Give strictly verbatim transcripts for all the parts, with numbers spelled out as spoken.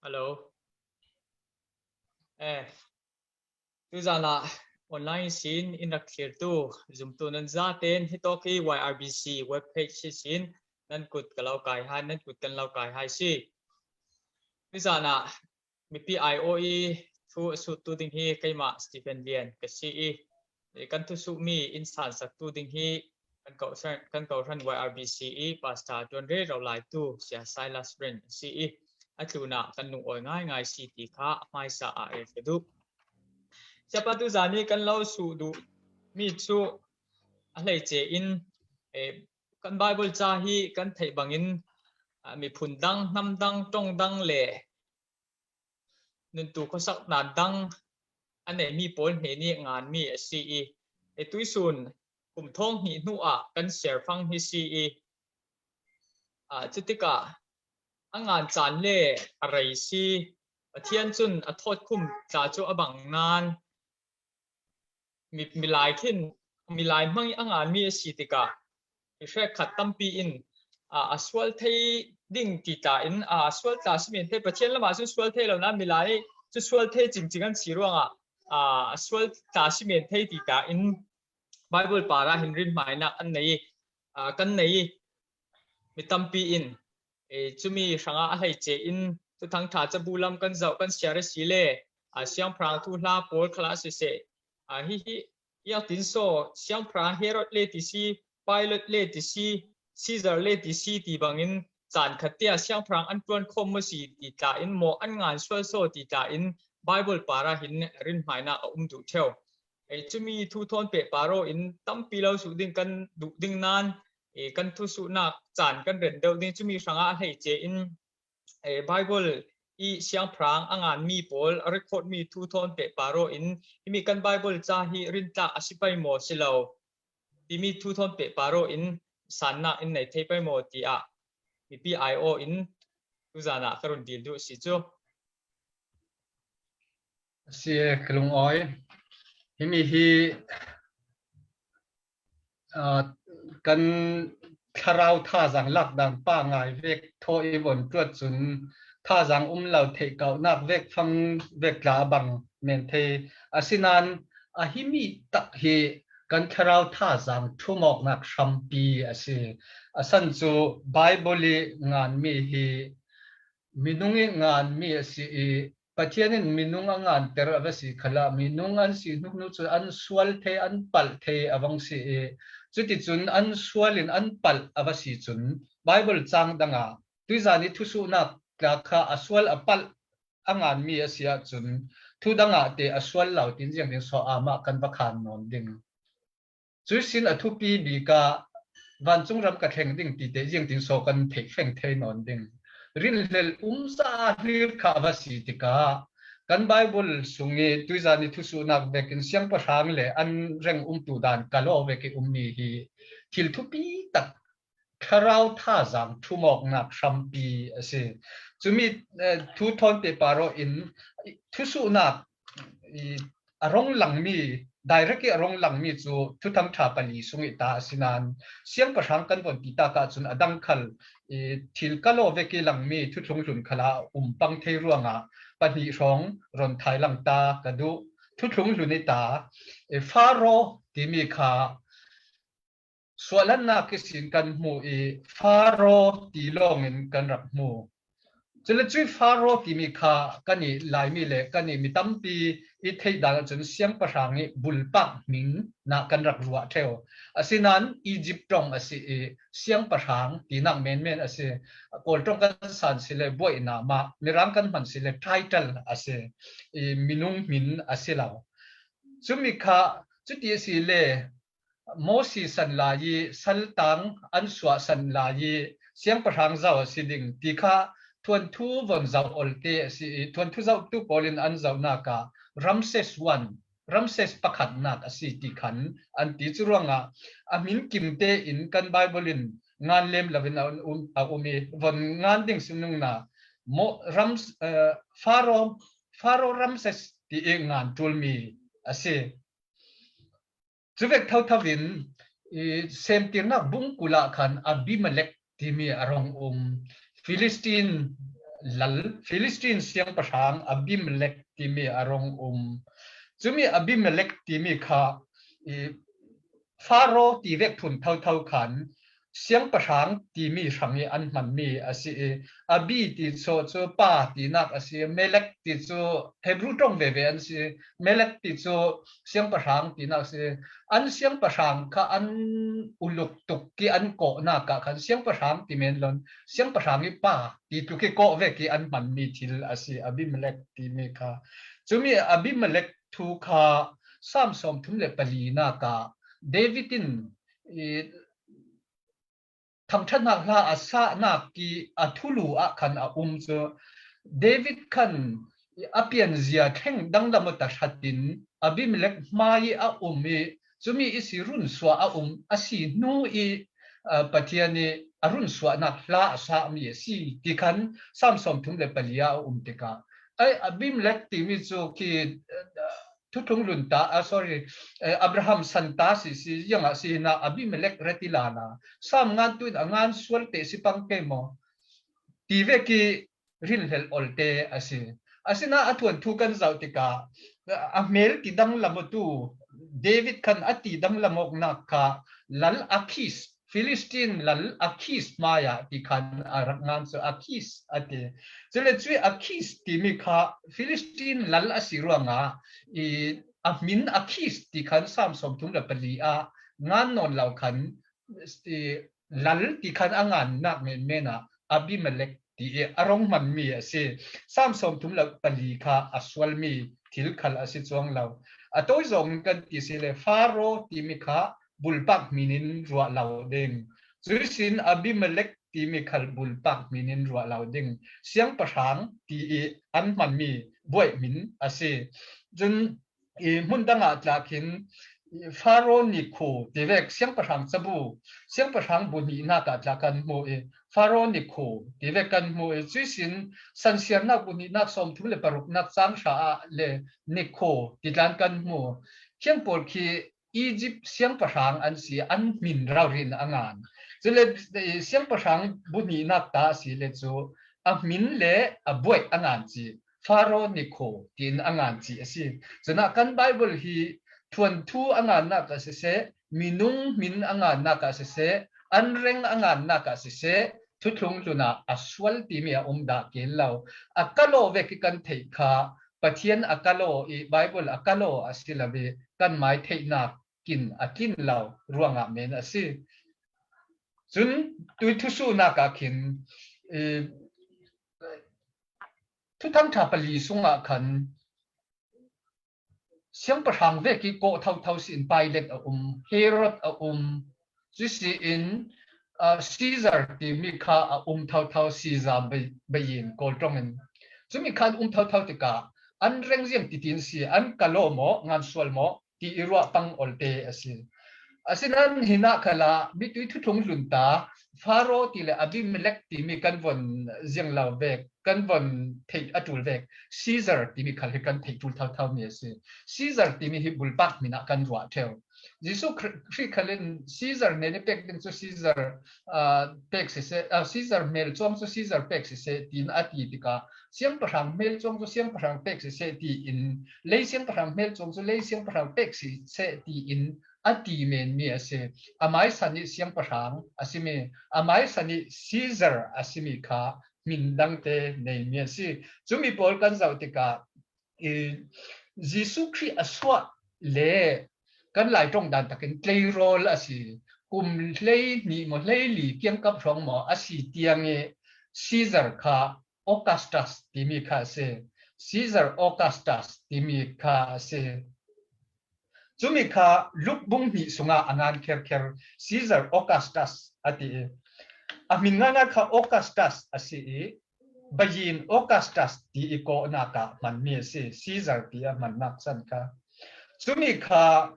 Hello. Eh, tuzana online sin in rak thlirtu zumtu nan zaten hitawk hi Y R B C webpage hi sin nan kut ka lo kai hai, nan kut kan lo kai hai si. Tuzana mipi aiawh i thu a suttu ding hi keimah Stephen Lian ka si i, kan thusuh mi in sansaktu ding hi kan kohran, kan kohran Y R B C i Pastor Tuan Re Rau Lai tu Sia Silas Ren a si i, a tluna kan lungawi ngaingai si ti kha a hmaisa a el ka duh. Siapa tuzani kan lo suh duh mi cu a hleice in, eh, kan Bible ca hi kan theih bangin, ah, miphun dang, hnam dang, ṭong dang le nuntu khuasak nan dang a neimi pawl hnen i nganmi a si i, e tuisun kum thawng hnih hnu ah kan siarfang hi si i, aa, cutikah a ngan caan le a rei si. Pathian cun a thawtkhum tla cu a bang nan mi, milai khin, milai hmang i a nganmi a si tikah i hrekkhat tampi in, aa, a sual thei ding ti tla in, aa, a sual tla si men thei, Pathian lamah cun sual thei lo nan milai cu sual thei cingcing an si ruangah, aa, a sual tla si men thei ti tla in Bible parah hin rinhmainak an nei i, aa, kan nei i mi tampi in, e, cumi hrangah a hleice in Thuthang ṭha cabu lam kan zoh kan siar a si le, a, siangpahrang thuhla pawl khalah siseh, a, hi hi, iangtin saw siangpahrang Herod le ti si, Pilate le ti si, Caesar le ti si ti bangin caan khat te ah siangpahrang an ṭuan khawm maw si ti tla in maw an ngan sual saw ti tla in Bible parah hin rinhmainak a um duh ṭheu. E, cumi thu thawn pehpar aw in tampi lo suh ding kan duh ding nan, e, kan thusuhnak caan kan ren deuh ding, cumi hrangah a hleice in, eh, Bible i siangpahrang a nganmi pawl a record mi thu thawn pehpar aw in, himi kan Bible ca hi rintlak a si pei maw si lo timi thu thawn pehpar aw in sannak in nei thei pei maw tiah mipi aiawh in tuzan ah ka run dil duh si cu. A si e, ka lungawi. Himi hi, aa, kan thlarau thazaang lakdan pa ngai vek thaw i von tuat cun thazaang um lo theih kauhnak vek fang vek tla a bang men thei. Asinain a himi tak hi kan thlarau thazaang ṭhumawknak hrampi a si. A san cu Bible i nganmi hi minung i nganmi a si i, Pathian in minung a nganter a va si khalah, minung an si hnuhnu cu an sual thei, an palh thei a vong si i, cuticun an sual in an palh a va si cun, Bible cang dangah tuizan i thusuhnak tla kha a sual a palh a nganmi a si ahcun, thu dangah te a sual lo tin ziangtin saw amah kan va khan nawn ding. Cuih sin a thupi bik ah vancung ram ka thleng ding ti te ziangtin saw kan theih feng thei nawn ding. Rinhlel um caah hlir kha a va si tikah kan Bible sung i tuizan i thusuhnak vekin siangpahrang le an reng umtu dan kal aw vek i ummi hi thil thupi tak thlarau thazaang ṭhumawknak hrampi a si. Cumi, eh, thu thawn pehpar aw in thusuhnak i a rong langmi, direct i a rong langmi cu Thuthang ṭha pali sung i ta a si nain, siangpahrang kan von ti tak ahcun a dang khal i thil kal aw vek i langmi thuthlung hlun khalah um pang thei ruangah pahnih hrawng ron thai lang ta ka duh. Thuthlung hlun i ta, i Faro timi kha suahlannak ihsin kan hmu i Faro ti lawngin kan rak hmu. Cule cuih Faro timi kha kan i Laimi le kan i mi tampi i theih dan ahcun siangpahrang i bulpak hming nak kan rak ruah ṭheu. Asinain Egypt ṭong a si i siangpahrang tinak menmen a si. Kawl ṭong kan san si le buaihnak mah, Mirang kan hman si le title a si. I minung hmin a si lo. Cumi kha cuti a si le Moses san lai i saltang an suah san lai i siangpahrang zo a si ding ti kha thuanthu von zoh olte a si i, thuanthu zohtu pawl in an zohnak ah Ramses one, Ramses pakhatnak a si ti khan an ti. Cu ruangah a hmin kim tein kan Bible in ngan lem loin a um, a um i, von ngan ding si nungna Mo-, Rams-, eh, Faro, Faro Ramses ti i ngan ṭulmi a si. Cuvek thotho in i, Semtirnak bung kul ah khan Abimelek timi a rong um. Filistin lal Philistine siangpahrang Abimelech timi a rong um. Cumi Abimelech timi kha i Pharaoh ti vek phun thotho khan siangpahrang timi hrang i an hmanmi a si i, Abi ti chu, chu pa tinak a si, Melek ti chu Hebrew ṭong veve an si, Melek ti chu siangpahrang tinak a si. An siangpahrang kha an uluk tuk ki an kawhnak ah khan siangpahrang ti men lon, siangpahrang i pa ti tuk i kawh vek i an hmanmi thil a si, Abimelek timi kha. Cumi Abimelek thu kha Sam sawmthum le palinak ah David in i thangṭhatnak hla a sahnak i a thulu ah khan a um cu, David khan a pianzia thleng danglam aw ta hratin Abimelek hmai i a um i, cumi i si runsuah a um a si hnu i, aa, Pathian i a runsuahnak hla a sahmi a si ti khan Sam sawmthum le pali ah a um tikah, ai, Abimelek timi cu khi, aa, thuthlung lunta, ah, sorry, eh, Abraham santa si, si ziangah si hinah Abimelek reti lala Sam ngan tu in a ngan sual te si pang ke maw? Ti vek i rinhlelh olte a si. Asinah a thuanthu kan zoh tikah a hmel ti danglam awtu David khan a ti danglam awknak kha lal Akhis, Philistine lal Akhis hmaiah ti khan a rak ngan cu Akhis a ti. Cule cui Akhis timi kha Philistine lal a si ruangah i a hmin Akhis ti khan Sam sawmthum le pali ah ngan nawn lo khan i lal ti khan a ngannak menmen ah Abimelek ti i a rong hmanmi a si. Sam sawmthum le pali kha a sualmi thil khal a si cuang lo. A tawi zawng in kan ti si le Pharaoh timi kha bulpak hmin in ruah lo ding. Cuisin Abimelek timi khal bulpak hmin in ruah lo ding. Siangpahrang ti i an hmanmi buaih hmin a si. Cun i hmun dangah tlak hin Pharaoh Nikho ti vek siangpahrang cabu, siangpahrang bu hnihnak ah tlak kan hmu i, Pharaoh Nikho ti vek kan hmu i, cuisin sansiarnak bu hnihnak sawmthum le paruknak cang hra ah le Nikho ti tlan kan hmu. Khiang pawl khi Egypt siangpahrang an si, an hmin raurin a ngan. Cule, eh, siangpahrang bu hnihnak ta a si le cu a hmin le a buaih a ngan ci. Pharaoh Nikho tiin a ngan ci a si. Cunah kan Bible hi thuanthu a ngannak ah siseh, minung hmin a ngannak ah siseh, an reng a ngannak ah siseh, thuthlung hlun ah a sual timi a um dah ken lo. A kalaw vek i kan theih kha Pathian a kalaw i Bible a kalaw a si lo i kan mai theihnak kin a tlin lo ruangah men a si. Cun tui thusuhnak ah khin, eh, Thuthang ṭha pali sungah khan siangpahrang vek i kawh thotho si in Pilat a um, Herod a um, cusi in, aa, Caesar timi kha a um thotho, Caesar bei-, bei in Kawl ṭong in. Cumi khan um thotho tikah an reng ziang titin si, an kalaw maw, ngansual maw, ti i ruah pang olte a si. Asinain hinah khalah mitui thuthlung hlunta Pharaoh ti le Abimelek timi kan von ziang lo vek, kan von theih a ṭul vek, Caesar timi khal hi kan theih ṭul thotho mi a si. Caesar timi hi bulpak hmin ah kan ruah ṭheu. Jesuh Khri-, Khrih khal in Caesar hnen i pek ding cu Caesar, aa, pek siseh, aa, Caesar hmel cuang cu Caesar pek siseh, tiin a ti tikah, siangpahrang hmel cuang cu siangpahrang pek siseh, tiin, lei siangpahrang hmel cuang cu lei siangpahrang pek siseh, tiin a ti menmi a si. Amai san i siangpahrang a simi, amai san i Caesar a simi kha hmin dangte neimi a si. Cumi pawl kan zoh tikah, i, Jesuh Khrih a suah le kan Lai ṭong dan takin tleirawl a si. Kum hlei hnih maw, hlei li kiangkap hrawng maw a si tiang i Caesar kha Augustus timi kha a si. Caesar Augustus timi kha a si. Cumi kha Luk bung hnih sungah a ngan kherkher Caesar Augustus a ti i, a hmin ngangan kha Augustus a si i, bayin Augustus ti i kawhnak ah hmanmi a si, Caesar ti a hmannak san kha. Cumi kha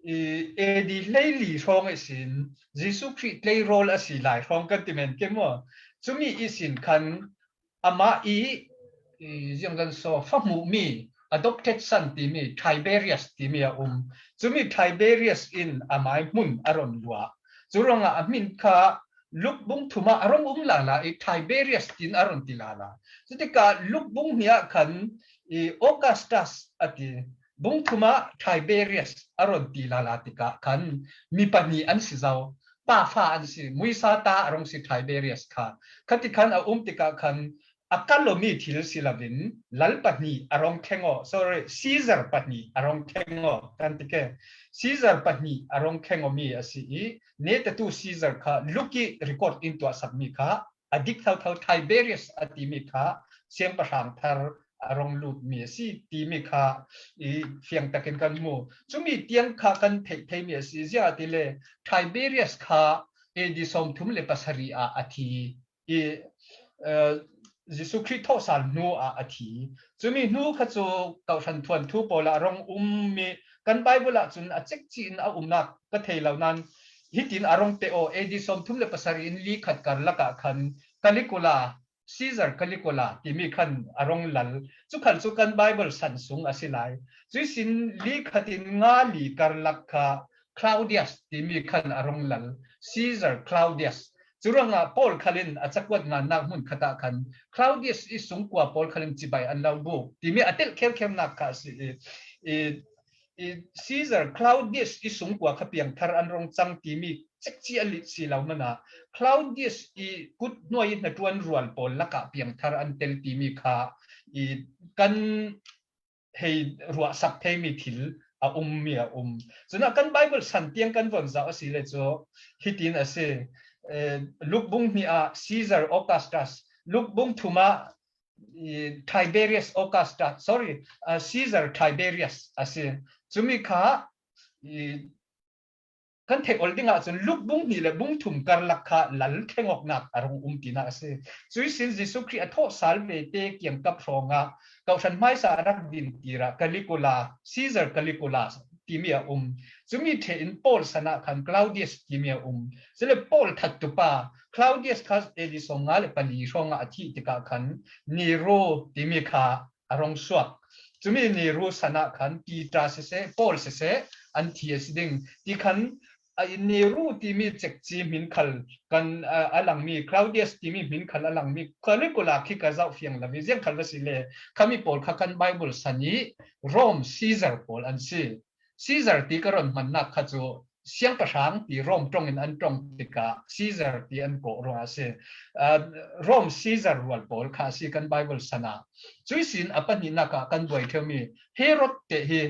i A D hleili hrawng ihsin Jesuh Khrih tleirawl a si lai hrawng kan ti men ke maw? Cumi ihsin khan amah i, i, ziang kan saw, fa hmuhmi, adopted son timi, Tiberius timi a um. Cumi Tiberius in amai hmun a ron luah. Cu ruangah a hmin kha Luk bung thum ah a rong um lala i Tiberius tin a rong ti lala. Cutikah Luk bung hnih ah khan i Augustus a ti, bung thum ah Tiberius a rong ti lala tikah khan mi pahnih an si zo, pa fa an si, muisa ta a rong si Tiberius kha. Khati khan a um tikah khan a kal awmi thil si lovin lal pahnih a rong thleng aw, sorry, Caesar pahnih a rong thleng aw kan ti ke. Caesar pahnih a rong thleng awmi a si i, netatu Caesar kha Luk i record in tuahsakmi kha a dik thotho, Tiberius a timi kha siangpahrang thar a rong lutmi a si timi kha i fiang takin kan hmu. Cumi tiang kha kan theih theimi a si, ziangahtile Tiberius kha A D sawmthum le pasarih ah a thi i, eh, Jesuh Khrih thawhsal hnu ah a thi. Cumi hnu kha cu Kohhran thuanthu pawl ah a rong ummi, kan Bible ah cun a cekci in a umnak ka thei lo nain hitin a rong pe aw, A D sawmthum le pasarih in li khat karlak ah khan Caligula, Caesar Caligula timi khan a rong lal. Cu khal cu kan Bible san sung a si lai. Cuihsin li khat in nga li karlak kha Claudius timi khan a rong lal, Caesar Claudius. Curuangah Paul khalin a cakuat ngannak hmun khatah khan Claudius i sungkua pawl khalin cibai an lo buk timi a telh khelkhelnak kha a si i, i, i Caesar Claudius i sungkua kha piangthar an rong cang timi cekci a lit si lo manah Claudius i kut hnuai i hnaṭuan rual pawl lakah piangthar an tel timi kha i kan hei ruahsak theimi thil a ummi a um. Cunah kan Bible san tiang kan von zoh a si le cu hitin a si. Eh, Luk bung hnih ah Caesar Augustus, Luk bung thum ah i, Tiberius Augustus, sorry, uh, Caesar Tiberius a si. Cumi kha i, kan theih ol dingah cun Luk bung hnih le bung thum karlak kha lal thlengawknak a rung um tinak a si. Cuihsin Jesuh Khrih a thawhsal vete kiangkap hrawngah Kohhran hmaisa a rak din tirah Caligula, Caesar Caligula timi a um. Cumi ṭheh in Paul sanah khan Claudius timi a um. Cule Paul thattupa Claudius kha A D sawmnga le pali hrawngah a thih tikah khan Nero timi kha a rung suak. Cumi Nero sanah khan Peter siseh, Paul siseh an thi a si ding. Ti khan a, Nero timi cekci hmin khal kan, a, a langmi, Claudius timi hmin khal a langmi, Caligula khi ka zoh fiang lo i, ziang khal va si le, khami pawl kha kan Bible san i Rome Caesar pawl an si. Caesar ti ka run hmannak kha cu siangpahrang ti Rome ṭong in an ṭong tikah Caesar ti an kawh ruangah a si. A, Rome Caesar rual pawl kha a si kan Bible sanah. Cuihsin a pahnihnak ah kan buai ṭheumi Herod te hi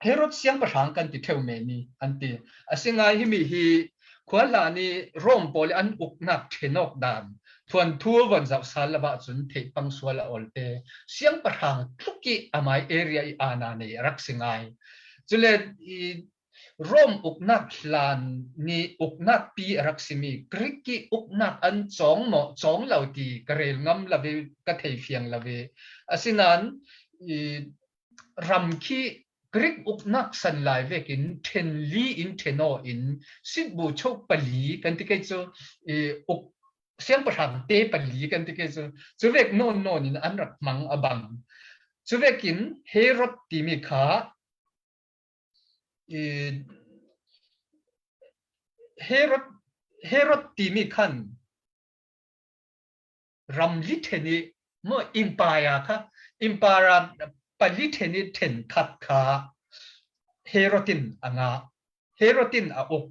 Herod siangpahrang kan ti ṭheu men i an ti. A si ngai, himi hi khuahlan i Rome pawl i an uknak ṭhenawk dan thuanthu von zoh sal lo ahcun theih pang sual a olte siangpahrang tluk i amai area i aana nei a rak si ngai. Cule i Rome uknak hlan ni uknak pi a rak simi Greek i uknak an cawng maw cawng lo ti ka rel ngam lo i ka thei fiang lo i, asinain i ram khi Greek uknak san lai vekin ṭhen li in ṭhen aw in sitbu chok pali kan ti kei cu, i uk siangpahrang te pali kan ti kei cu, cuvek nawn nawn in an rak hmang a bang. Cuvekin Herod timi kha, i Herod, Herod timi khan ram li ṭhen i maw, empire kha, empire pali ṭhen i ṭhen khat kha Herod in a ngah, Herod in a uk.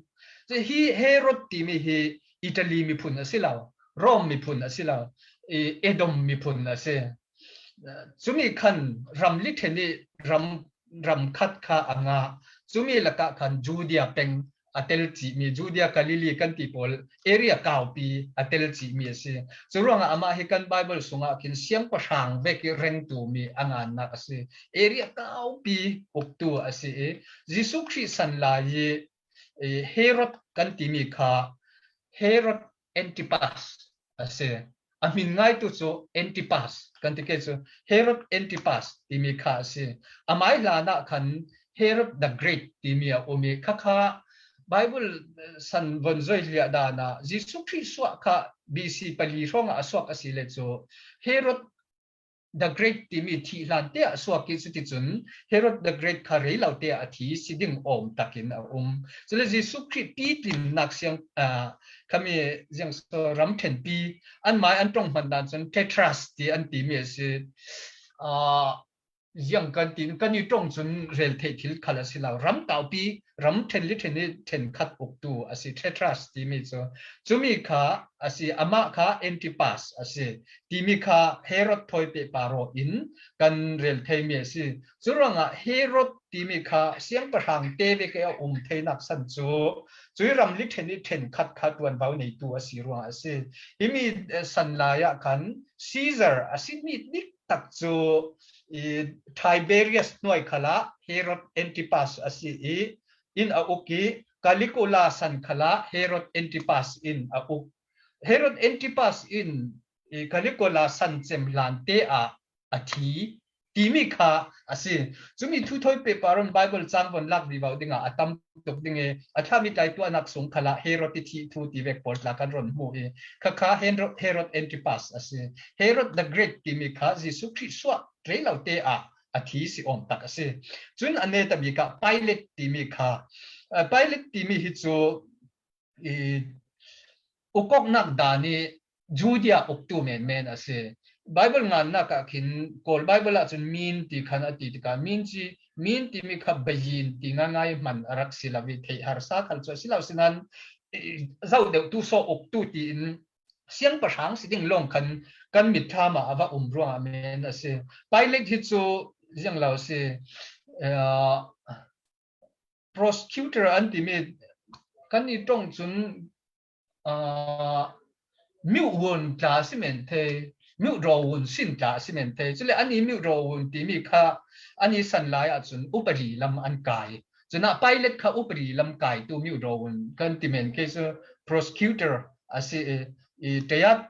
Cu hi Herod timi hi Italy miphun a si lo, Rome miphun a si lo, i Edom miphun a si. Cumi khan ram li ṭhen i ram, ram khat kha a ngah. Cumi lakah khan Judea peng a tel cihmi, Judea, Galilee kan ti pawl area kaupi a tel cihmi a si. Curuangah amah hi kan Bible sungah khin siangpahrang vek i rengtumi a ngannak a si. Area kaupi uktu a si i Jesuh Khrih san lai i, i Herod kan timi kha Herod Antipas a si. A hmin ngaitu cu Antipas kan ti kei cu, Herod Antipas timi kha a si. Amai hlanah khan Herod the Great timi a um i, khakha Bible, eh, san von zoi hliah dan ah Jesuh Khrih suah kha B C pali hrawngah a suak a si le cu Herod the Great timi thih hlan te ah suak i cuticun Herod the Great kha rei lo te ah a thi si ding awm takin a um. Cule Jesuh Khrih pitlinnak siang, ah, khami ziang so ramṭhenpi an mai an ṭong hman dan cun Tetrarch ti an timi a si. Ah, ziang kan ti, kan i ṭong cun rel theih thil khal a si lo. Ram taupi, ram ṭhen li ṭhen i ṭhen khat uktu a si, Tetrarch timi cu. Cumi kha a si, amah kha Antipas a si. Timi kha Herod thawi pehpar aw in kan rel theimi a si. Curuangah Herod timi kha siangpahrang te vek i a um theinak san cu, cui ram li ṭhen i ṭhen khat kha ṭuanvo neitu a si ruangah a si. Himi, eh, san lai ah khan Caesar a si mi dik tak cu i Tiberias hnuai khalah Herod Antipas a si i, in a uk i, Caligula san khalah Herod Antipas in a uk. Herod Antipas in i Caligula san cem hlan te ah a thi timi kha a si. Cumi thu thawi pehpar in Bible cang von lak vivo dingah a tam tuk ding i, a thlami tlaituahnak sung khalah Herod i thih thu ti vek pawl tla kan run hmu i, kha kha Herod, Herod Antipas a si. Herod the Great timi kha Jesuh Khrih suak rei lo te ah a thi si awm tak a si. Cun a neta bik ah Pilate timi kha, eh, Pilate timi hi cu i ukawknak dan i Judea uktu menmen a si. Bible ngannak ah khin Kawl Bible ah cun min ti khan a ti tikah min ci, min timi kha bayin ti ngaingai hman a rak si lo i theih harsa khal cu a si lo. Sinan, i, zoh deuh tu saw uktu tiin siangpahrang si ding lawng khan kan mitthlam ah a va um ruangah men a si. Pilate hi cu ziang lo a si. Eh, prosecutor an timi kan i ṭong cun, ah, miuh vun tla a si men thei, miuh raw vun sin tla a si men thei. Cule an i miuh raw vun timi kha an i san lai ah cun upadi lam an kai. Cunah Pilate kha upadi lam kaitu miuh raw vun kan ti men khi cu prosecutor a si i, i taya,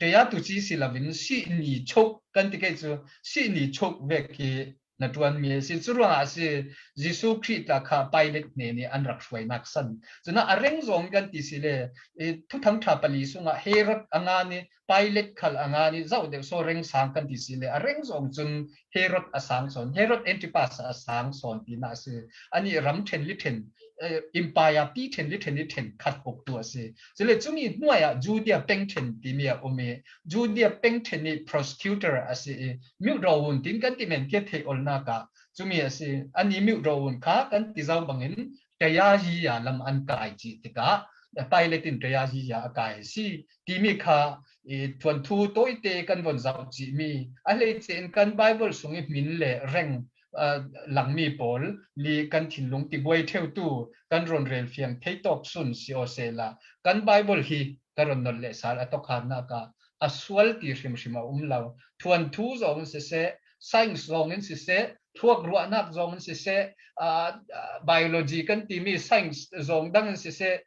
taya tu ci si lovin sihni chuk kan ti khi cu sihni chuk vek hi na ṭuanmi a si. Curuangah a si, Jesuh Khrih tla kha Pilate hnen i an rak hruainak san. Cunah a reng zong kan ti si le, i, Thuthang ṭha pali sungah Herod a ngan i Pilate khal a ngan i zoh deuh saw reng sang kan ti si le, a reng zong cun Herod a sang sawn, Herod Antipas a sang sawn tinak a si. An i ram ṭhen li ṭhen, eh, empire pi ṭhen li ṭhen i ṭhen khat uktu a si. Cule cumi hnuai ah Judea peng ṭhen timi a um i, Judea peng ṭhen i prosecutor a si i, miuh raw vun tin kan ti men khi theih olnak ah cumi a si. An i miuh raw vun kha kan ti zo bangin Tayariya lam an kai cih tikah Pilate in Tayariya a kai a si timi kha i thuanthu tawite kan von zoh cihmi a hleice in kan Bible sung i hmin le reng, ah, langmi pawl li kan thinlung tibuai ṭheutu kan run rel fiang thei tawk sun si aw sehla kan Bible hi ka run nolh leh sal a tawkhannak ah a sual ti hrimhrim a um lo. Thuanthu zong in siseh, science zong in siseh, thluak ruahnak zong in siseh, ah, ah, biology kan timi science zong dang in siseh,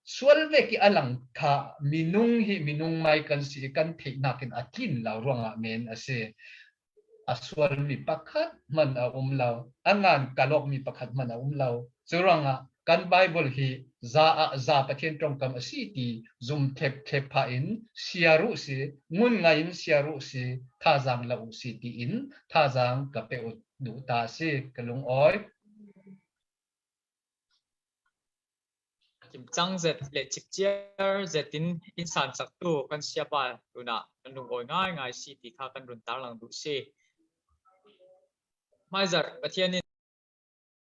sual vek i a lang kha minung hi minung mai kan si i kan theihnak in a tlin lo ruangah men a si. A sual mi pakhat hman a um lo, a ngan kalawk mi pakhat hman a um lo. Curuangah kan Bible hi za ah za Pathian ṭongkam a si ti zum thlep thlep pha in siar uh si, ngun ngai in siar uh si, thazaang lo uh si tiin thazaang ka pe uh duh ta si, ka lungawi. Cimcang zet le cipciar zet in in sansaktu kan siapa tunah kan lungawi ngaingai si ti kha kan run tarlang duh si. Hmaizarh Pathian in